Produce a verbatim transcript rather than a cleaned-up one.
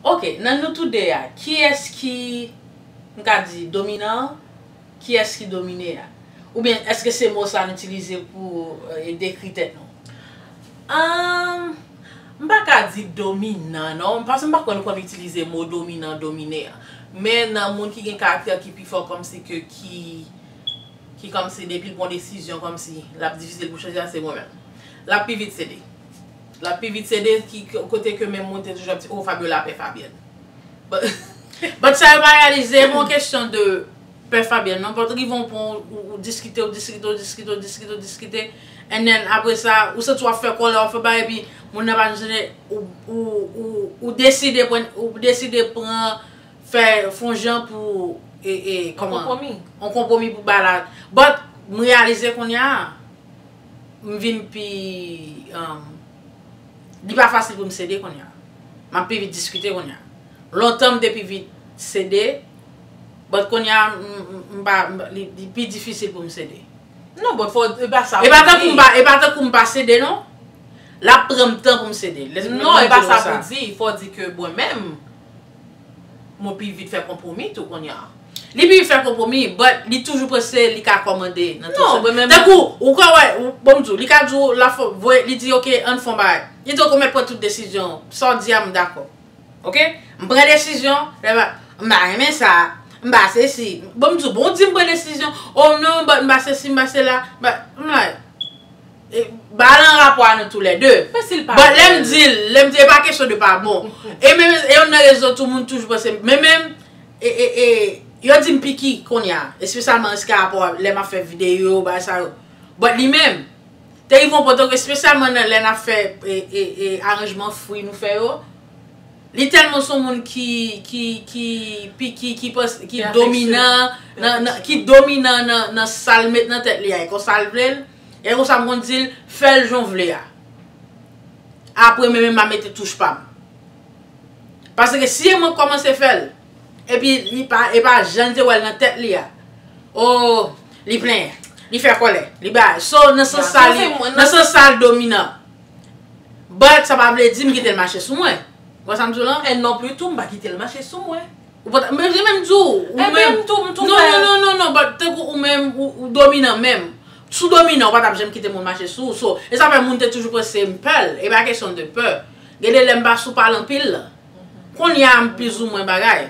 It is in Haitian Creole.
Ok, nan nou tou de a, kiyès ki, m ka di, dominan an? Kiyès ki domine a? Oubyen èske se mo sa n itilize pou e, dekri tèt nou? Ahn, m pa ka di dominan non, paske m pa kwè nou konn itilize mo dominan, domine a. Men nan moun ki gen karaktè ki pi fò kòmsi ke ki ki kòmsi depi l pran desizyon kòmsi l ap difisil pou chanje a se mwen menm. L ap pi vit sede. L ap pi vit sede ki kote ke menm moun te toujou ap di oh Fabiola pè Fabienne. But, but sa yo pa reyalize e pa yon kesyon de pè Fabienne non, but rive yon pwen ou, ou diskite, ou diskite, ou diskite, ou diskite, ou diskite, and then apre sa ou santi w ap fè kòlè, w ap fè bagay epi moun nan pa janm tande, ou, ou, ou, ou deside pran, ou deside pran fè fon jan pou e, e, kòman? Yon konpwomi pou bagay la. But m reyalize kounye a m vin pi um, li pa fasil pou m sede kounye a. M ap pi vit diskite kounye a. Lontan m te pi vit sede, but kounye a m pa, li pi difisil pou m sede. Non, but fò, e pa sa pou di. E pa tankou m pa, e pa tankou m pa sede non. L ap pran m tan pou m sede. Non, e pa sa pou di. Fò di ke mwen menm, mwen pi vit fè konpwomi tou kounye a. Li pi vit fè konpwomi, but li toujou panse li ka kòmande nan tout sa. Non, mwen menm. Tankou, ou ka wè, bon m di w, li ka di w la fò, voye, li di ok, ann fè yon bagay. Li di ok, ou mèt pran tout desizyon. Sa w di a, m dakò. Ok? M pran desizyon, m pa renmen sa, m pa sesi. Bon m di w, bon w di m pran desizyon, oh non, but m pa sesi, m pa sela, but, m like, ba l an rapò a nou toulède. But lè m di l, lè m di l, e pa kesyon de pa bon. E menm, e youn nan rezon tou moun toujou panse, men menm, e, e, e, yo di m piki kounye a, espesyalman anski rapò lè m ap fè videyo, bagay sa yo. But li menm, te rive yon pwen, espesyalman nan lè n ap fè e, e, e, aranjman fwi nou fè yo, li tèlman se yon moun ki, ki, ki, ki, ki, ki, ki dominan, nan, nan, ki dominan nan, nan sa l met nan tèt li a, e konsa l vle l, e konsa m konn di l, fè l jan w vle a. Apre, mwen menm, m a mete touch pa m. Paske si e mwen k kòmanse fè l, epi li pa, e pa jan l te wè l nan tèt li a, oh, li plenyen, li fè kòlè, li bagay. So, nan sans sa, li, nan sans sa, l dominan. But, sa pa vle di m kite l mache sou mwen. Ou wè sa m di w lan? And non pli tou, m pa kite l mache sou mwen. Ou pa t, men, men m di w, ou menm. Tou, m tou non, non, non, non, non, but tankou ou menm, ou, ou dominan menm. Si w dominan, ou pa t ap janm kite moun mache sou ou. So, e sa fè moun te toujou panse m pè l. E pa kesyon de pè. Gen de lè m pa sou pale anpil. Kounye a, m plizoumwen bagay.